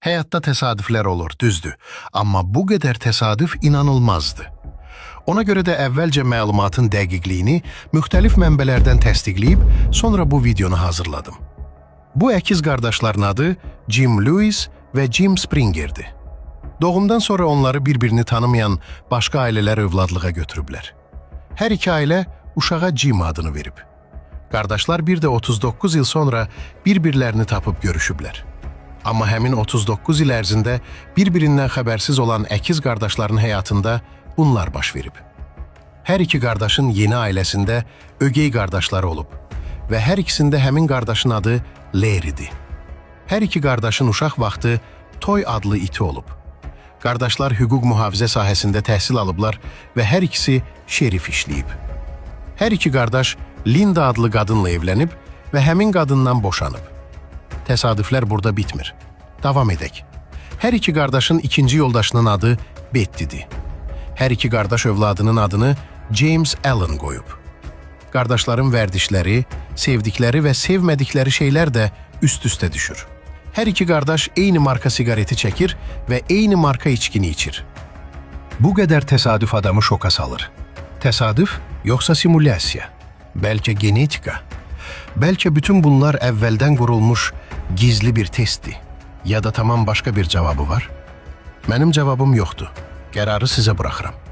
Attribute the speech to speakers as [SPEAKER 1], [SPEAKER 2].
[SPEAKER 1] Həyatda təsadüflər olur, düzdür. Amma bu qədər təsadüf inanılmazdı. Ona görə də əvvəlcə məlumatın dəqiqliyini müxtəlif mənbələrdən təsdiqləyib, sonra bu videonu hazırladım. Bu əkiz qardaşların adı Jim Lewis və Jim Springer'di. Doğumdan sonra onları bir-birini tanımayan başqa ailələr övladlığa götürüblər. Hər iki ailə uşağa Jim adını verib. Qardaşlar bir də 39 il sonra bir-birlərini tapıb görüşüblər. Amma həmin 39 il ərzində bir-birindən xəbərsiz olan əkiz qardaşların həyatında bunlar baş verib. Hər iki qardaşın yeni ailəsində ögey qardaşları olub və hər ikisində həmin qardaşın adı Larry'di. Hər iki qardaşın uşaq vaxtı Toy adlı iti olub. Qardaşlar hüquq mühafizə sahəsində təhsil alıblar və hər ikisi şerif işləyib. Hər iki qardaş Linda adlı qadınla evlənib və həmin qadından boşanıb. Təsadüflər burada bitmir. Davam edək. Hər iki qardaşın ikinci yoldaşının adı Betti'dir. Hər iki qardaş övladının adını James Allen qoyub. Qardaşların vərdişləri, sevdikləri və sevmədikləri şeylər də üst-üstə düşür. Hər iki qardaş eyni marka siqareti çəkir və eyni marka içkini içir. Bu qədər təsadüf adamı şoka salır. Təsadüf yoxsa simulyasiya? Bəlkə genetika? Bəlkə bütün bunlar əvvəldən qurulmuş gizli bir testdir. Ya da tamam başqa bir cavabı var? Mənim cavabım yoxdur. Qərarı sizə buraxıram.